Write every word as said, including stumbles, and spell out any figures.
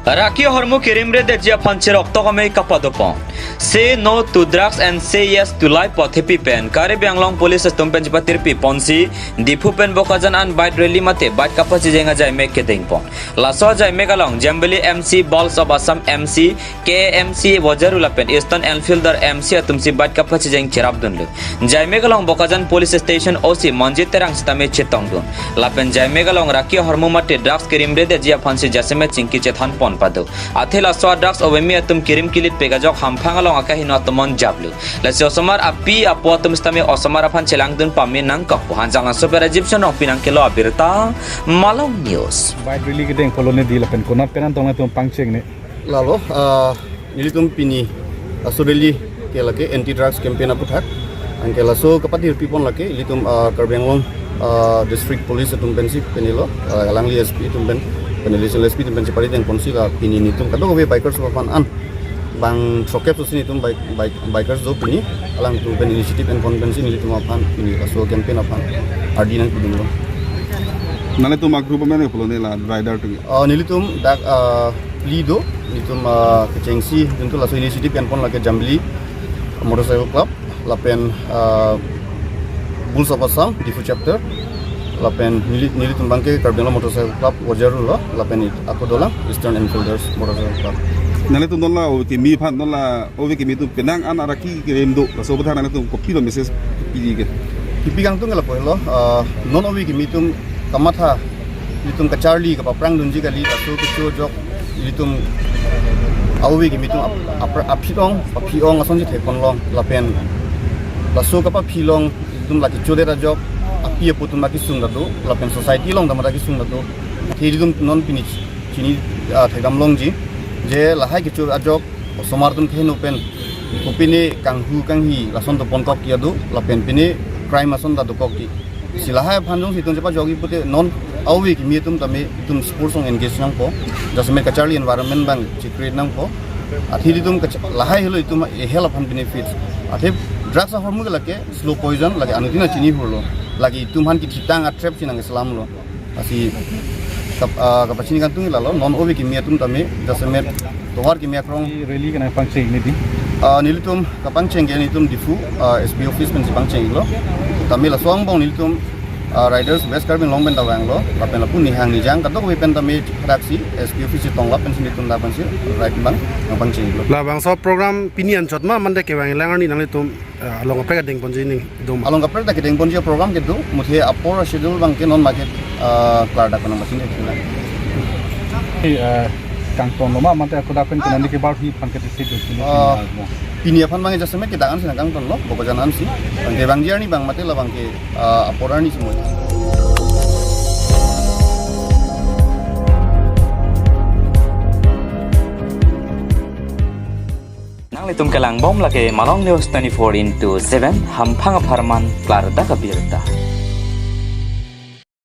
Raki ahormu kerimredetji aphan cheroktok amei kapadopon. Say no to drugs and say yes to life pu athepi pen Karbi Anglong Police atum pen chepatirpi ponsi Diphu pen Bokajan an bike rally mate bike kapachijeng ajaimek kedengpon. Laso ajaimek along Jambili M C, Bulls of Assam M C, K A M C Wajaru lapen Eastern Enfielder M C atumsi bike kapachijeng cherapdunlo. Jaimek along Bokajan Police Station O C Manjit Terang sitame chetongdun. Lapen jaimek along raki ahormu mate drugs kerimredetji aphansi jasemet chingki chethanpon pado. Athe laso a-drugs ovemi atum kerim kilit pek ajok hamphang along akaheno atum on japlo. Lasi osomar api apo atum sitame osomar aphan chelangdun pame nangkokpo. Hanjanglangso pen Rajiv Sonong pinang kelo abirta, Malong News. Bike rally kedeng polo ne di lapen konat pen an tong atum pangcheng ne. Lalo, ah, nelitum pini, ah, laso rally ke lake anti drugs campaign aputhak. Anke laso kapatirpipon lake, ilitum, ah, Karbi Anglong, ah, District Police atum pensi penilo, ah, alangli S P atum pen, pen Additional S P atum pen cheparidengponsi la pini nelitum kadokave bikers aphan an. Bang throkep susi nelitum bike, bike, bikers do pini, alangtum pen initiative enpon pensi nelitum aphan pini laso campaign aphan ardi nangpidunlo. Nanglitum a-group amen polo ne la rider tu. Ah, nelitum dak, ah, phli do, nelitum, ah, kechengsi juntu laso initiative enpon lake Jambili Motorcycle Club, lapen, ah, Bulls of Assam, Diphu Chapter, lapen neli, nelitum abangke Karbi Anglong Motorcycle Club Wajaru lo, lapen it, ako dolang Eastern Enfielders Motorcycle Club. Nanglitum non la ove kimi aphan non la ove kimi atum penang an araki kerim do, laso aputhak nanglitum kopilo message piji ke? Kipi kangtung ke lapu helo, ah, non ove kimi atum kamatha, ilitum kacharli kapaphrangdunji kali, laso kecho ajok ilitum ove kimi atum ap-, ap-, aphi-ong, aphi-ong asonsi thekponlong, lapen laso kapaphilong ilitum la kechodet ajok api apo atum la kesung ta do, lapen society along ta mate kesung ta do. Athe ilitum non pini chini, ah, thekdamlongji, je lahai kecho ajok osomar atum keheno pen kopine kanghu kanghi lason doponkok ki ado, lapen pine crime ason ta dokok ki. Si lahai aphan jongsi itum chepajokji pute non ove kimi atum tame itum sports along engage nangpo. Jasemet kacharli environment abang che-create nangpo. Athe ilitum kach-, lahai helo itum a-health aphan benefits. Athe drugs ahormu ke lake slow poison, lake anuttin ta chini hurlo. Lake itum aphan kethitang a-trap si nangkeslamlo. Lasi kap-, ah, kapachini kangtung lalo, non ove kimi atum tame, jasemet tovar kimi akrong. Rally kenang pangcheng ne di? Ah, nelitum kapangcheng ke nelitum Diphu, ah, S P office pensi pangchenglo. Tame laso angbong nelitum, ah, riders West Karbi Anglong pen ta vanglo, lapen lapu nihang nijang kadokave pen tame hadaksi S P office chetong lapensi nelitum lapensi ride abang nangpangchenglo. Labangso program pini anchot ma mate kevang ilang arni nanglitum, ah, along kaprek adengponji ning do ma? Along kaprek ta kedengponji program kedo, muthe apor schedule abangke non mate, ah, klardak nangpachini thekthelang. Eh, ah, kangtonlo ma mate ako dak pen kenani ke bar hi aphan ke district do sini. Ah, pini aphan abangke jasemet kedak ansi nangkangtonlo, Bokajan ansi. Abangke vangji arni abang mate labangke, ah, apor arni si mo. Nanglitum kelangbom lake Malong News twenty-four into seven, hamphang apharman klardak abirta.